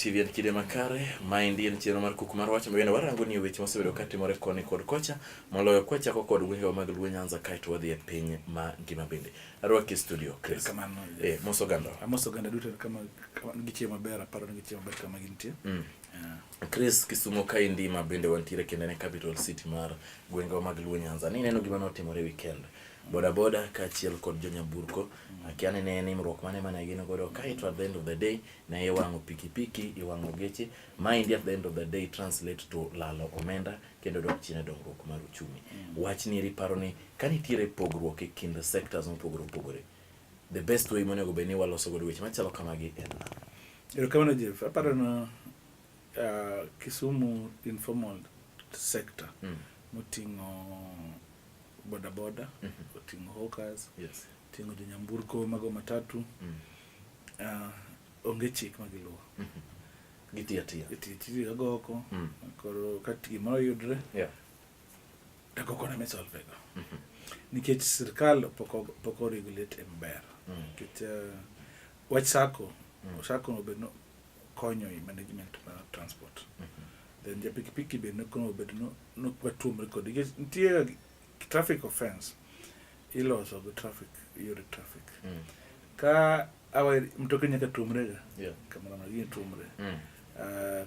TV en kinde makare. Maendi en chenro mar kuku mar wach ma bende warango ni weche mosebedo katimore koni kod kocha moloyo kwachako kod gwengewa mag Luo Nyanza kaeto wadhi e piny ma ngima bende. Arwaki e studio Chris. Kamano. Mos oganda. Amos oganda duto kama gichiemo maber, aparo ni gichiemo maber kama gintie. Yeah. Chris, Kisumo kaendi ma bende wantiere kendo en e capital city mar gwengewa mag Luo Nyanza. Ni neno gima notimore weekend. Boda boda kaachiel kod jonyamburko akia ni ne en imruok mane mane gin godo kaeto at the end of the day ne iwang'o pikipiki, iwang'o geche. Maendi at the end of the day translate to lalo omenda kendo dok chien e dongruok mar uchumi. Wach ni eri paro ni ka nitiere pogruok e kind sectors mopogore opogore, the best way monego bed ni waloso godo weche machalo kamagi en nang'o? Erokamano Jeff. Aparo no Kisumu informal sector moting'o boda boda, oting'o hawkers, oting'o jonyamburko mago matatu, onge chik ma giluwo. Gitiyo atiya. Itiyo tiyo agoko, koro ka gimoro yudre, to agoko ema isolve go. Nikech sirkal pok o regulate maber. Nikech wach sacco, sacco obedo no konyo e management mar transport. Then ja pikipiki be nokono obed no no watuomre kode. Nikech nitie traffic offense iloso gi traffic yore traffic. Ka awa mtoka nyaka tuomre ga. Kamoro amora gini tuomre.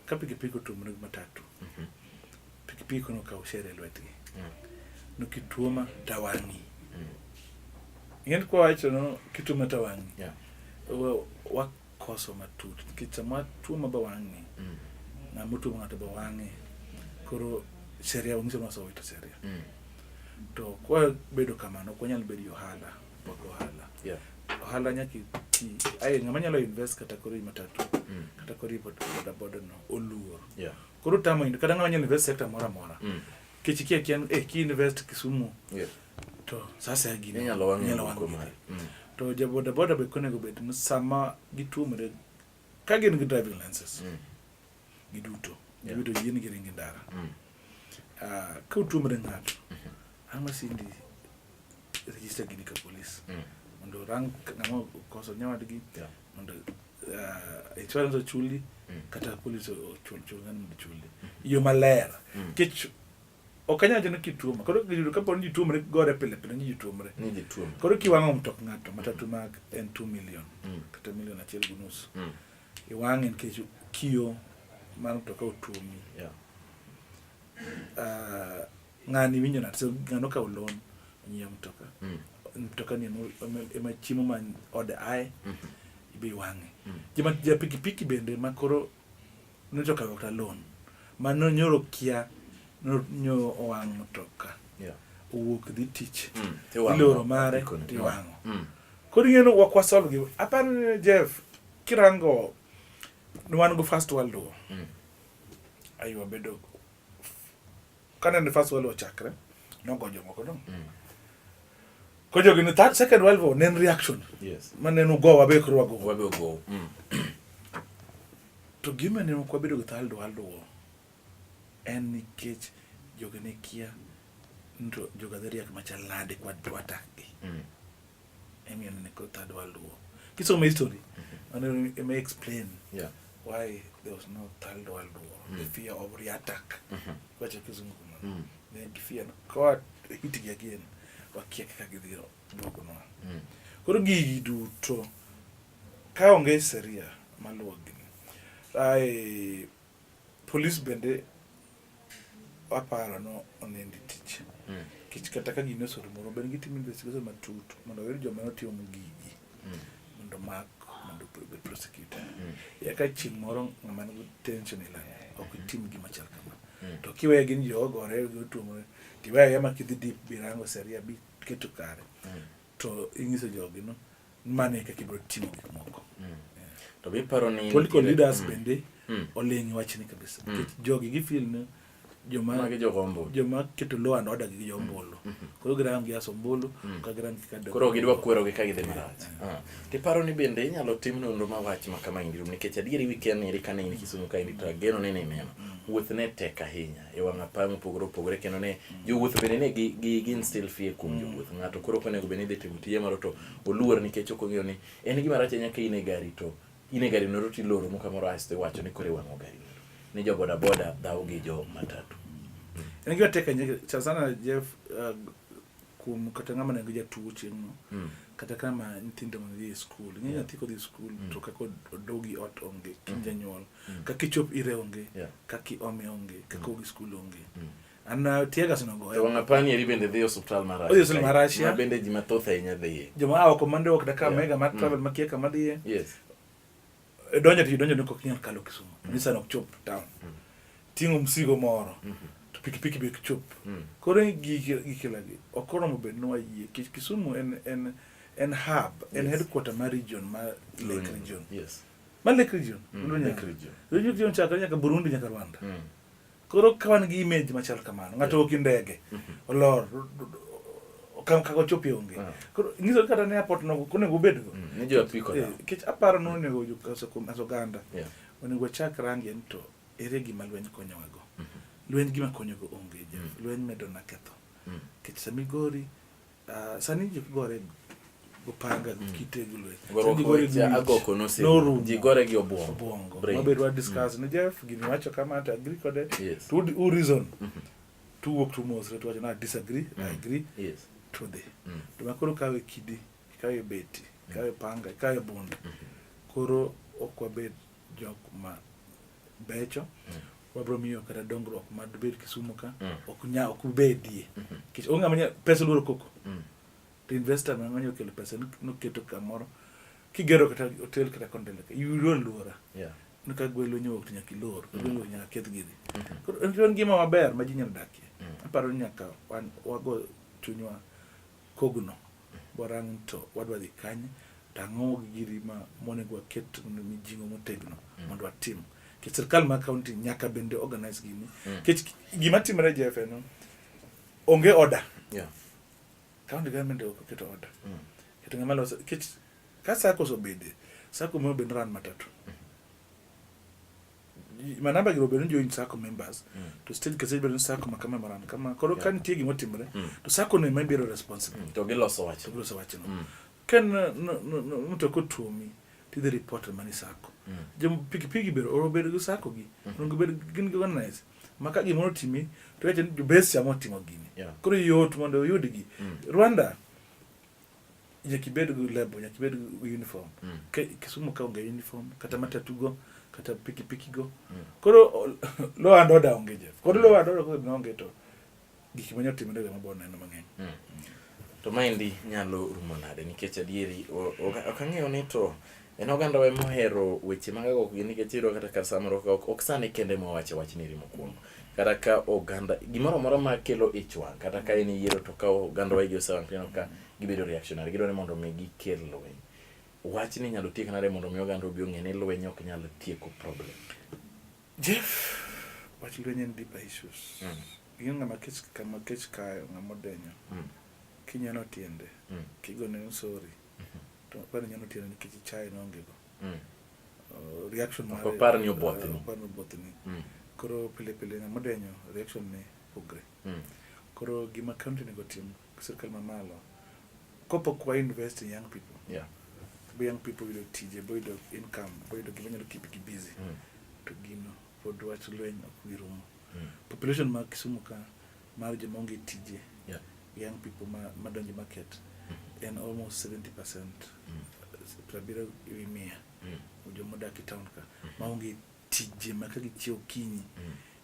Ka pikipiki otuomre gi matatu, pikipiki kono okawo sheria e lwetgi. Nokituoma tawang'i. Ing'eni kwa wacho no kituoma tawang'i. Wakoso matut nikech sama tuoma ba wang'i, ng'ama otuomo ng'ato ba wang'e. Koro sheria onyiso ni wasewito sheria. To kwa bedo kamano ok wanyal bedo gi ohala, ok ohala. Ohala nyaka iti, ai ng'ama nyalo invest kata koro i matatu, kata koro i boda boda no oluor. Koro tamo kata ng'ama nyalo invest sector moro amora. Nikech ikia kia ki invest Kisumu, to sasa gini Inyalo wang' inyalo nyamburko wang' mari. gini. To ja boda boda be konego bed ni sama gituomre ka gin gi driving licenses giduto, giduto yien gi ringo e ndara. Ka utuomre ng'ato, ang' masindi register gini ka polis mondo orang ng'ama okoso nyawadgi mondo insurance ochuli kata polis ochul chul ng'ano mondo ochuli yo maler. Nikech ok anyal wacho ni kituomo koro giyudo kapo ni ji tuomre gore pile pile ni ji tuomre Ni ji tuomre. Koro kiwang'o mtok ng'ato matatu mag en 2 million kata milion 1.5 iwang'e nikech kiyo mar mtoka otuomi. Ng'ani winjo nade? So ng'ano okawo loan onyiewo mtoka. Mtoka ni ema chiemo ma ode aye ibe iwang'e. Joma ja pikipiki bende ma koro nyocha okawo kata loan mano nyoro kia nyo owang' mtoka. Owuok dhi tich. Tiwang'o Iloro mare apikone. tiwang'o. Koro ing'e ni ok wasolve gi. Aparo ni Jeff kirango ne wan go first world war. Ai wabedo kane first world war ochakre nogo jomoko no. Koro jogi ni third second world war ne en reaction. Mane en ugo wabe koro wago. Wabe ugo. To gima ne ok wabedo gi third world war en nikech jogi ne kia ni to joga dhi react machal nade kwa attack gi. Emiyo ne ko third world war. Kisomo history, mano ema explain why there was no third world war. The fear of re-attack. Wacho kizungu kumano. Ne gifear ka hit gi again, wakia kaka gidhi duogonwa. Koro gigi duto ka onge sheria maluwo gini. Ai polis bende aparo no onendi tich. Nikech kata ka gini oserumo bende gitimo investigation matut mondo oyud joma notimo gigi mondo mak mondo obed prosecuted. Eka chieng' moro ng'ama nigi tension ilani ok tim gima chal kama. To kiweyo gin ji ogore gituomore tiweyo ma kidhi deep birango sheria bi keto kare. To inyiso jogi no mano e kaka ibiro timo gik moko. To be iparo ni Political nitiere- leaders bende oling' e wachni kabisa. Nikech jogi gifeel ni joma Magi jogo ombulu. joma keto law and order gi jo ombulu. Koro girang gi aso ombulu ka girang gi kado. Koro gidwa kwerogi ka gidhi marach. Tiparo ni bende inyalo tim nonro ma wach ma kama endi nikech adieri weekend ni eri kane in Kisumu kaendi to ageno ni nineno. Wuoth ne tek ahinya e wang' apaya mopogore opogore kendo ne jowuoth bende ne gi instill fear kuom jowuoth. Ng'ato koro ok onego bed ni dhi timo tije moro to oluor nikech ok ong'eyo ni en gima rach ahinya ka in e gari to In e gari noero tiloro mo kamoro asto iwacho ni koro iwang'o gari noero. Ni jo boda boda dhawo gi jo matatu. En gima tek ahinya sana sana Jeff kuom kata ng'ama ne jatuo chieng'no kata kama nyithindo mane dhi e skul. Ing'e nyathi kodhi e skul to kaka odogi ot onge, kiny janyuol, kaka ichop ire onge, kaka iome onge, kaka ogi skul onge. An tear gas nogoya. To wang' apani eri bende dhi e osuptal mar Odhi e osuptal mar Russia. Ma bende ji mathoth ahinya dhiye. Joma a oko mande ok daka mega mar travel makia kama dhiye. Yes. Donjo to idonjo ni ok inyal kalo Kisumu. Nissan ok chop town. Ting'o msigo moro. To pikipiki be ok chop. Koro gikilagi ok oromo bed ni wayie. Nikech Kisumu en hub, en headquarter mar region mar Lake Region. Yes. Mar Lake Region. Lake Region. Lake Region chakre nyaka Burundi nyaka Rwanda. Koro ka wan gi image machal kamano, ng'ato ok ndege, olor, kaka ochopi onge. Koro nyiso ni kata ne airport no onego obedgo. Ni jo apiko Eh, nikech aparo ni onego as oganda, onego wachak range ni to ere gima lweny konyowago. Lweny gima konyogo onge, Jeff. Lweny medo na ketho. Nikech sama igori, sani ji gore go panga, go kite, gi lweny. Sani ji gore gi wich. Agoko Norumo. Ji gore gi obuongo. Obuongo. Brain. Mabed wa discuss ni Jeff, gini wacho kama to agree kode. Yes. To u reason. Tuwuok tumosre tuwacho na disagree, I agree. Yes. To dhi. To makoro kawe kidi, ikawe beti, ikawe panga, ikawe bunde. Koro ok wabed jok ma becho. Wabro miyo kata dongruok madobed Kisumu ka ok nya ok bedie. Nikech onge ng'ama pesa oluoro koko. To investor mang'eny okelo pesa noketo kamoro. Kigero kata hotel kata kondele ka, iluor luora. Ni ka gwelo nyowuok to nyaka ilor, ka gwelo nyaka keth gini. Koro en ngima maber ma ji nyalo dakie. Aparo ni nyaka wan wago chunywa kogno. Warang to wadwa dhi kanye, to ang'o gi giri ma monego waket mijing'o motegno mondo watim. Nikech sirkal mar county nyaka bende organize gini. Nikech gima timore Jeff en onge order. County government ok oketo order. Keto ng'ama loso nikech ka SACCOs obede, SACCO mo bende run matatu. Ma namba giro bedo ni join SACCO members to stage ka stage bedo ni SACCO ma kama maran kama. Koro ka nitie gima otimore to SACCO no ema biro responsible. To giloso wach. To giloso wachno. Ka en mtoka otuomi tidhi report mani SACCO. Jo pikipiki bende obedo gi SACCO gi. Onego bed gin gi organize. Ma ka gimoro otimi to iwacho ni jobes cha motimo gini. Koro yot mondo oyudgi. Rwanda nyaka ibed gi lebo, nyaka ibed gi uniform. Kisumu ka onge uniform, kata matatu go, kata pikipiki go. Koro law and order onge Jeff. Koro law and order koro onge to gik manyalo timore go mabor neno mang'eny. To maendi nyalo rumo nade nikech adieri ok ang'eyo ni to en oganda wa mohero weche mag agoko gi nikech iyudo kata ka samoro ok sani kende mwawache wachni eri mokwongo. Kata ka oganda gimoro amora makelo ich wang' kata ka en yiero to ka oganda wa igi osewang' tineno ka gibedo reactionary gidwaro ni mondo mi gikel lweny. Wachni inyalo tiek nade mondo mi oganda obi ong'e ni lweny ok nyal tieko problem. Jeff, wach lweny en deeper issues. Ing'e ng'ama kech kama kech kayo, ng'ama odenyo. Kinyono tiende, kigone ni sorry. To aparo ni nyono tiende nikech ichaye noonge go. Reaction Ok mare opar ni obothni. Ok opar ni obothni. Koro pile pile ng'ama odenyo reaction ne pogre. Koro gima county onego tim, sirkal mamalo, kopok wa invest in young people, bo young people yudo tije, bo yudo income, bo yudo gima nyalo keep gi busy, to gino pod wach lweny ok bi rumo. Population mar Kisumu ka mar joma onge tije, young people ma donjo market en almost 70%, 70 ewi 100 joma odak e town ka maonge tije ma ka gichiewo okinyi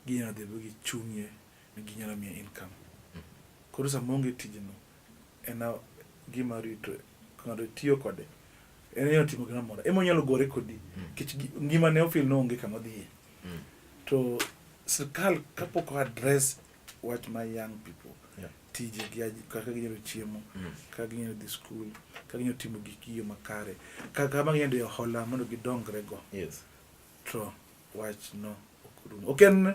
ginyalo dhi bo gichung'ie ni ginyalo miyo income. Koro sama onge tijno en gima rito ng'ato tiyo kode en onyalo timo gimoro amora ema onyalo gore kodi nikech ngimane ofeel ni onge kama odhiye. To sirkal kapok o address wach mar young people tije gi kaka ginyalo chiemo, kaka ginyalo dhi skul, kaka ginyalo timo gikgi e yo makare, kaka ginyalo yudo hola mondo gidongre go. To wach no ok rum. Ok en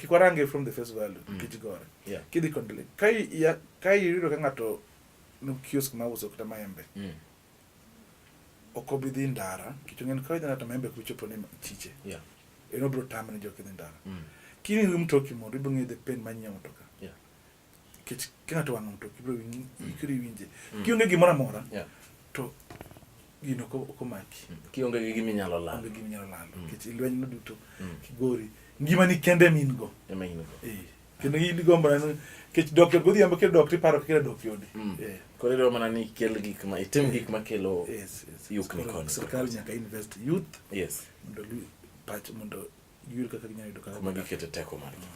kik warange from the face value nikech gore. Kidhi kod ka iyudo ka ng'ato no kiosk ma uso kata maembe ok obi dhi ndara nikech ong'e ni ka odhi ndara to maembe ok bi chopo ne chiche. En obiro tame ni jok dhi ndara. King'iyo gi mtoki mondo ibiro ng'eyo the pain mar nyiewo mtoka. Nikech ka ng'ato owang'o mtoki ibiro ikri iwinje. Kionge gimoro amora to Gino ok omaki. Kionge gi gima inyalo lalo. Onge gima inyalo lalo. Nikech lweny no duto kigori ngimani kende ema in go. Ema in go. Eh. Kendo in gombo na nikech dok e godhiambo kidok tiparo kaka idok e odi. Eh. Koro idwa mana ni ikel gik ma itim gik makelo Yes, yes. yukni Koro koni. Sirkal nyaka invest youth Yes. mondo pach mondo giyud kaka ginyalo yudo kaka Kuma gikete teko margi.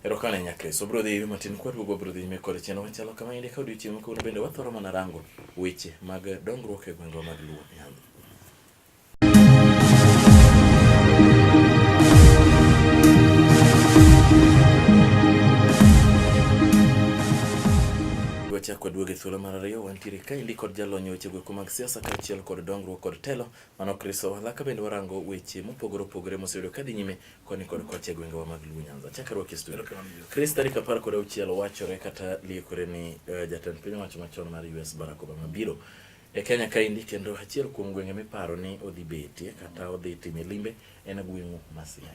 Erokamano ahinya Chris. Wabiro dhi matin kwaduogo wabiro dhi nyime kod chenro machalo kama endi ka odiochieng' ma kawuono bende wathoro mana rango weche mag dongruok e gwengewa mag Luo Nyanza. Wachako waduogo e thuolo mar ariyo wantiere kaendi kod jalony e weche goeko mag siasa kaachiel kod dongruok kod telo mano Chris Owala ka bende warango weche mopogore opogore moseyudo kadhi nyime koni kod kocha e gwengewa mag Luo Nyanza. Chak arwaki e studio. Chris, tarik 16 wachore kata liekore ni jatend piny owacho machon mar US Barack Obama biro e Kenya kaendi kendo achiel kuom gwenge miparo ni odhi betie kata odhi time limbe en gweng'u ma Siaya.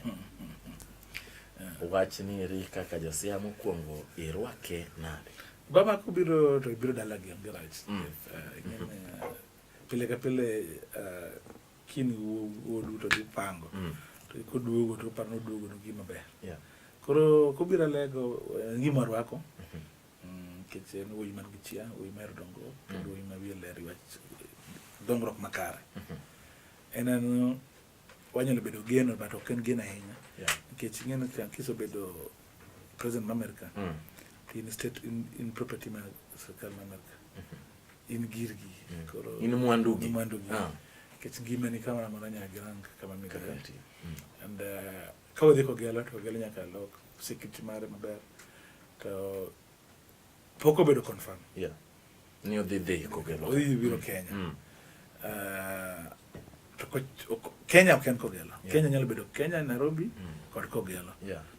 Wach ni eri kaka josiaya mokwongo irwake nade? Obama kobiro to ibiro dala gi onge rach. Pile ka pile kin wuodu to dhi pango. To koduogo to uparo ni oduogo no gima ber. Koro kobiro Alego en gima rwako. Nikech en wuoyi man gi chia, wuoyi mahero dongruok, kendo wuoyi ma wiye ler wach dongruok makare. En en wanyalo bedo geno but ok en geno ahinya. Nikech ing'e ni ka kisebedo president ma Amerika, to in state in property mar sirkal ma Amerika. In girgi. Koro In mwandugi. In mwandugi. Nikech ngimani kamoro amora nyaka girang kama midhiye. Kaka nitie. And ka wadhi Kogelo to Kogelo nyaka lok security mare maber. To pok obedo confirm. Ni odhi dhi Kogelo. Odhi biro Kenya. To Kenya ok en Kogelo. Kenya nyalo bedo Kenya, Nairobi kod Kogelo.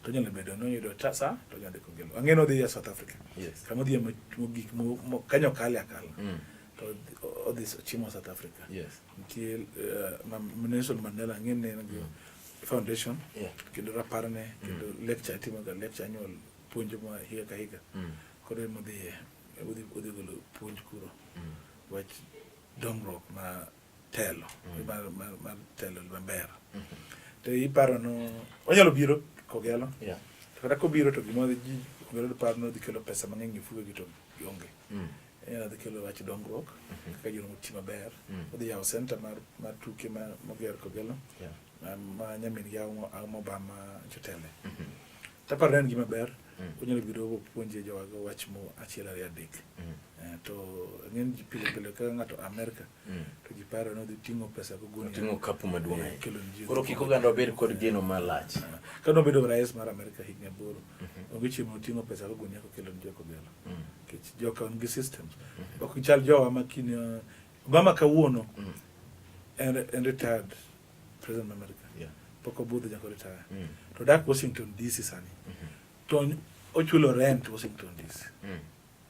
To nyalo bedo ni oyudo sa to onyalo dhi Kogelo. Ang'e ni odhi e South Africa. Kama odhiye mogik Kenya okale akala. To odhi chimo South Africa. Nitie Nelson Mandela ang'e ni en gi foundation. Kendo raparne, kendo lecture itimo ga lecture annual puonjo ma higa ka higa. Koro ema odhiye, odhi golo puonj kuro. Wach dongruok ma telo, mar telo maber. To iparo no onyalo biro Kogelo. To kata kobiro to gima ji Kogelo paro ni odhi kelo pesa mang'eny e ofuke gi to onge. Onyalo dhi kelo wach dongruok, kaka ji onego oti maber. Odhi yawo center mar tuke moger Kogelo. Ma nyamin gi Auma Obama jotele. To aparo ni en gima ber. Onyalo biro puonje jowago wach mo achiel ariyo adek. To ng'eny ji pile pile ka ng'ato Amerika to ji paro ni odhi ting'o pesa go gunia. Oting'o kapu maduong' ahinya. Kelo ne ji Koro kik oganda obed kod geno malach. Ka nobedo rais mar Amerika higni 8, onge chieng' moting'o pesa go gunia kokelo ne jo Kogelo. Nikech joka nigi systems. Ok gichal jowa ma kiny Obama kawuono en retired president mar Amerika. Pok obudho nyaka retire. To odak Washington DC sani. To ochulo rent Washington DC.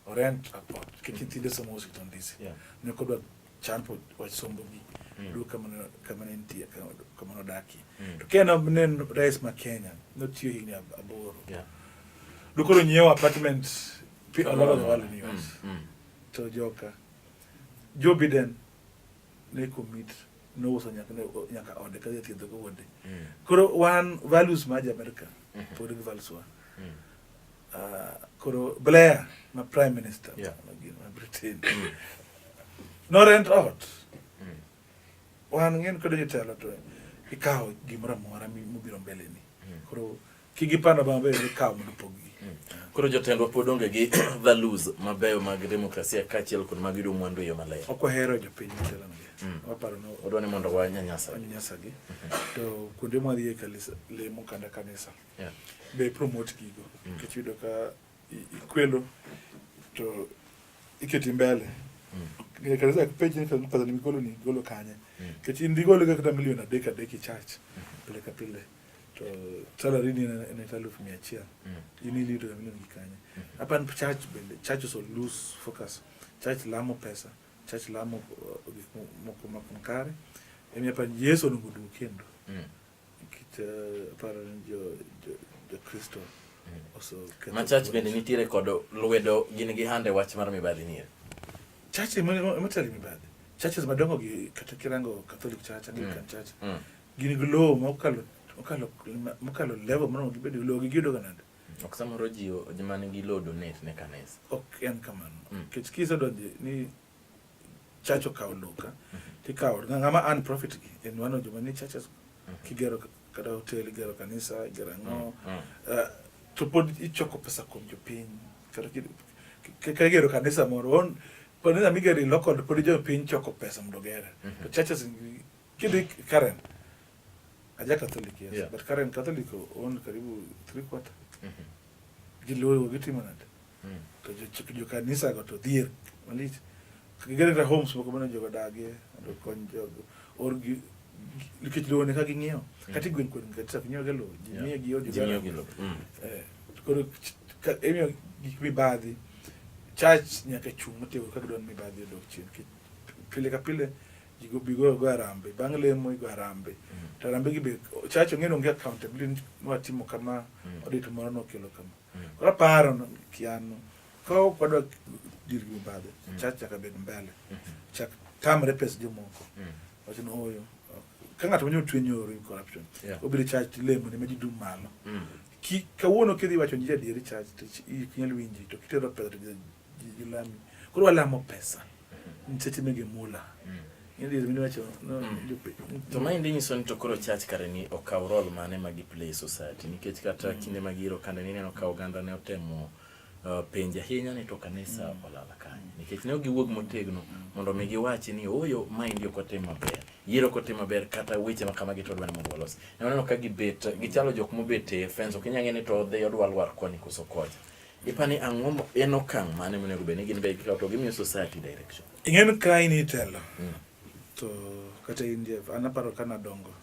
O rent ot nikech nyithinde somo Washington DC. Ne ok odwa champo wach sombo gi. Duok kama ne nitie, kama nodakie. To ka en ne en rais ma Kenya, notiyo higni 8. Duok koro nyiewo apartment all over the world in US. To joka Joe Biden ne commit nouso nyaka ode kadhi thiedho go wuode. Koro wan values ma jo Amerika pod gi values wa. Koro Blair ma prime minister ma Britain no rent ot. Wan ng'en kod jotelo to ikawo gimoro amora mobiro mbele ni. Koro kigipando maber ikawo mondo opoggi. Koro jotendwa pod onge gi values mabeyo mag demokrasia kaachiel kod mag yudo mwandu e yo maler. Ok wahero jopiny motelonegi. Waparo ni Wadwa ni mondo wanyanyasa. wanyanyasagi. To kuonde mwadhiye kanisa, lemo kata kanisa be promote gigo. Nikech iyudo ka ikwelo to iketi mbele. Kanisa penji ni pesa ni migolo ni igolo kanye. Nikech in digolo kata milion 3 3 e church pile ka pile. To salary ni en 100,000. In iyudo ga milion gi kanye. Apan church bende, church also lose focus. Church lamo pesa, church lamo gik moko ma ok kare. Emiyo apan Yesu onego oduog kendo. Nikech aparo ni jo Kristo oseketho Ma church bende nitiere kod lwedo, gin gi hande wach mar mibadhi nie. Church ema telo mibadhi. Churches madongo gi kata kirango Catholic Church, Anglican Church, gin gi lowo mokalo mokalo mokalo level monego gibed gi lowo giyudo ga nade? Ok samoro ji joma nigi lowo donate ne kanisa. Ok en kamano. Nikech kisedonje ni church okawo lowo ka, tikawo ng'ama earn profit gi en wano joma ni churches kigero kata hotel, igero kanisa, igero ang'o, to pod ichoko pesa kuom jopiny. Kata ka igero kanisa moro, on kanisa migero i local pod jopiny choko pesa mondo ogere. To churches kidhi Karen, aja Catholic yes, but Karen Catholic own karibu 3/4. Gi lowo gitimo nade? To jo kanisa go to dhier malich. Gigero kata homes moko mane jogo dagie mondo okony jogo. Or gi nikech lowo ne ka ging'iewo. Kata e gweng' gweng' kata ok nyiew gi lowo, ji miyo gi Ji miyo gi lowo. Koro imiyo gik mibadhi. Church nyaka chung' motegno ka gidwa ni mibadhi odok chien. Nikech pile ka pile ji go bi go arambe. Bang' lemo igo arambe. To arambe gi be church ong'e ni onge accountability ni watimo kama, audit moro nokelo kama. Koro aparo kiano ka ok wadwa deal gi mibadhi, church nyaka bed mbele. Chak tamre pes jomoko. Wach ni ooyo. Ka ng'ato manyo otwe nyoro in corruption. Obiro church tilemo ne ma ji dum malo. Kawuono kidhi wacho ni adieri church to ok nyal winji to kitero pesa to ji lami. Koro walamo pesa. Niseche mege mula. To maendi nyiso ni to koro church kare ni okaw role mane ma gi play e society nikech kata kinde mag yiero kande nineno ka oganda ne otemo penjo ahinya ni to kanisa olal kanye nikech ne ok giwuog motegno mondo mi giwachi ni ooyo maendi ok otim maber yiero ok otim maber kata weche ma kamagi to wadwa ni mondo walos. Ne waneno ka gibet gichalo jok mobet e fence ok inyal ng'e ni to odhi odwa lwar koni koso kocha. Ipani ang'o en okang' mane monego bed ni gin be gikawo to gimiyo society direction? Ing'e ni ka in itelo to kata in Jeff, an aparo ka nadongo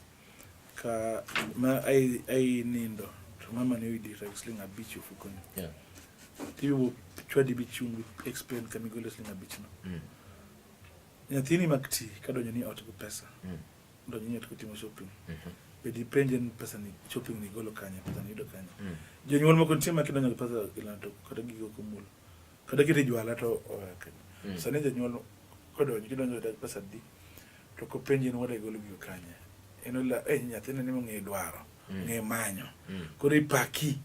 ka ma ai nindo to mama ne oyudi gi siling 5 e ofukoni. Tibo chwadi bi chung explain kama igolo siling 5 no. Nyathini mak ti kadonjo ni ot gi pesa. Donjo ni ot kotimo shopping. Be dipenje ni pesa ni shopping ni igolo kanye, pesa ni iyudo kanye. Jonyuol moko nitie ma kidonjo gi pesa ilando to kata gigo ok omulo. Kata kete jwala to owe kanyo. Sani janyuol kodonjo kidonjo kata pesa di to ok openji ni wada igolo gigo kanye. En ola eh nyathina ni ong'e dwaro, ong'e manyo. Koro ipaki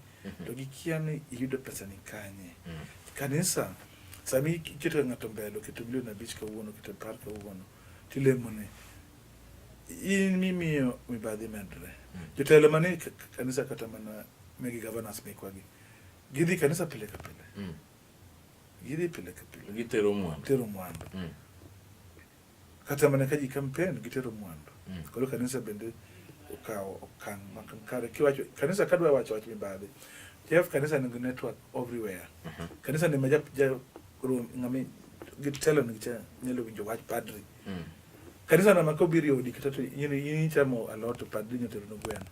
to gikia ni iyudo pesa ni kanye. Kanisa sami iketo ng'ato mbele oketo milion 5 kawuono oketo 10 kawuono tilemone in mimiyo mibadhi medre. Jotelo manie kanisa kata mana megi governors mekwa gi gidhi kanisa pile ka pile. Gidhi pile ka pile. Gitero mwandu. Gitero mwandu. Kata mana ka ji campaign gitero mwandu. Koro kanisa bende okawo okang' makare kiwacho kanisa kadwa wacho wach mibadhi. Jeff kanisa nigi network everywhere. Kanisa ni ma ja ng'ama gitelo nigi cha nyalo winjo wach padri. Kanisa na ma kobiro e odi kata to in ichamo alot to padri ni otero ne gweno.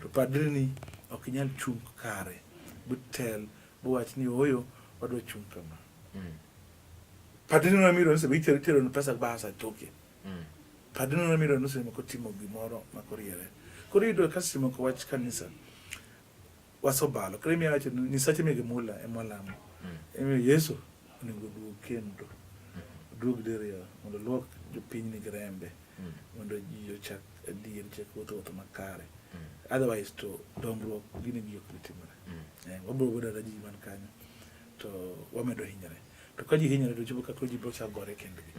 To padri ni ok inyal chung' kare butel buwach ni ooyo wadwa chung' kama. Padri no miro ni itero itero ne pesa basa toke. Padri no miro ni sema kotimo gimoro makoriere. Koro iyudo ka seche moko wach kanisa wasobalo. Koro imiyo wacho ni Nyasache mege mula ema walamo. Emomiyo Yesu onego oduog kendo. Oduog diriyo mondo oluok jopiny ni gi rembe. Mondo ji ochak adier chak wuotho wuoth makare. Otherwise to dongruok gini gi ok bi timore. Wabiro bedo ada ji man kanyo to wamedo hinyore. To ka ji hinyore to chopo kaka ji biro chako gore kendgi.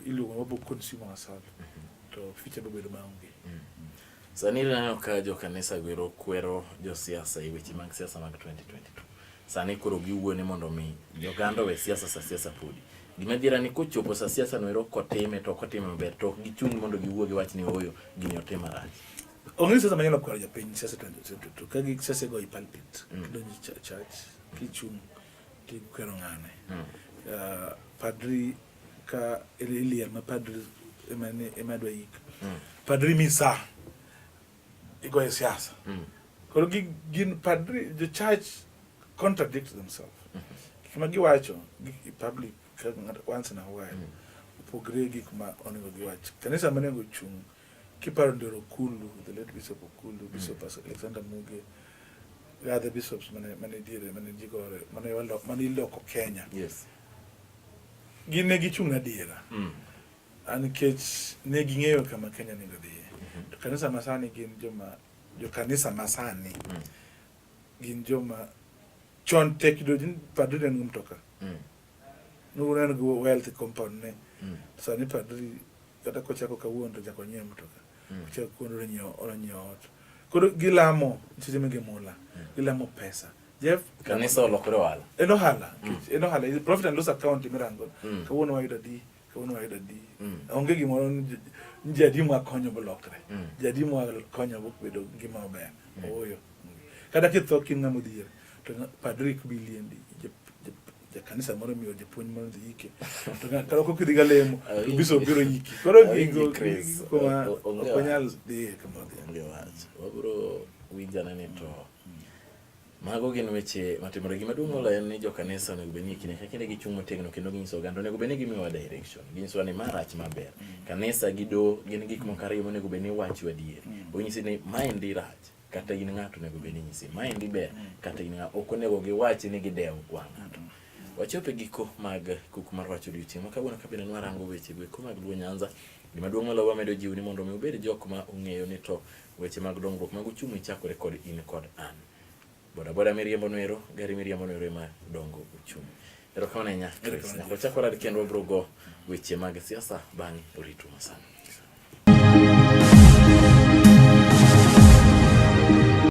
Iluongo wabo consume ourselves. To future biro bedo maonge. Sani ineno ka jo kanisa gwero kwero josiasa e weche mag siasa mag 2022. Sani koro giwuoyo ni mondo mi joganda owe siasa sa siasa podi. Gima adiera ni kochopo sa siasa no ero kotime to ok otime maber to ok gichung' mondo giwuo giwach ni ooyo gini otim marach. Onge siasa manyalo kwero jopiny siasa 2022 ka gi siasa go e pulpit kidonjo e church kichung' tikwero ng'ane. Padri ka iliel ma padri ema dwa yik. Padri misa igoyo siasa. Koro gin padri jo church contradict themselves. Gik ma giwacho gi public once in a while opogre gik ma onego giwach. Kanisa monego chung' kiparo Ndero Okulu, the late Bishop Okulu, Bishop Alexander Muge, the other bishops mane diere mane jigore mane iloko Kenya. Gin ne gichung' adiera. Ah, nikech ne ging'eyo kama Kenya onego dhiye. To kanisa masani gin joma jokanisa masani gin joma chon tek yudo ni padri ne nigi mtoka. Ne en gi wealth compound ne. Sani padri kata kochako kawuono to chako nyiewo mtoka. Kochako kawuono to onyiewo ot. Koro gilamo seche ma gimula. Gilamo pesa. Jeff, Kanisa olokore ohala. En ohala. En ohala. Profit and loss account mirango. Kawuono wayudo adi, kawuono wayudo adi. Onge gimoro ni jadi mwakonyo bolokre. Jadi mwakonyo bobedo ngima maber. Ooyo. Kata kitho kin ng'ama odhier, to padri ok bi liendi. Jakanisa moro miyo japuonj moro dhi ike. To kata ok idhi ga lemo, to bishop biro yiki. Koro gigo kuma ok wanyal dhiye kama wadhiye. Onge wach. Wabiro winjane ni to mago gin weche matimore. Gima duong' moloyo en ni jokanisa onego bed ni e kinde ka kinde gichung' motegno kendo ginyiso oganda onego bed ni gimiyowa direction. Ginyisowa ni ma rach ma ber. Kanisa gi doho gin gik moko ariyo monego bed ni wacho adier. Onyisi ni maendi rach kata in ng'ato onego bed ni inyisi maendi ber kata in ng'ato ok onego giwachi ni gidewo wang' ng'ato. Wachopo e giko mag kuku mar wach odiochieng' ma kawuono ka bende nwarango weche go eko mag Luo Nyanza. Gima duong' moloyo wamedo jiwo ni mondo mi ubed jok ma ong'eyo ni to weche mag dongruok mag uchumi chakore kod in kod an. Boda boda miriembo noero, gari miriembo noero ema dongo uchumi. Erokamano ahinya Chris. Nyaka wachak warad kendo wabiro go weche mag siasa bang'e oritu masana.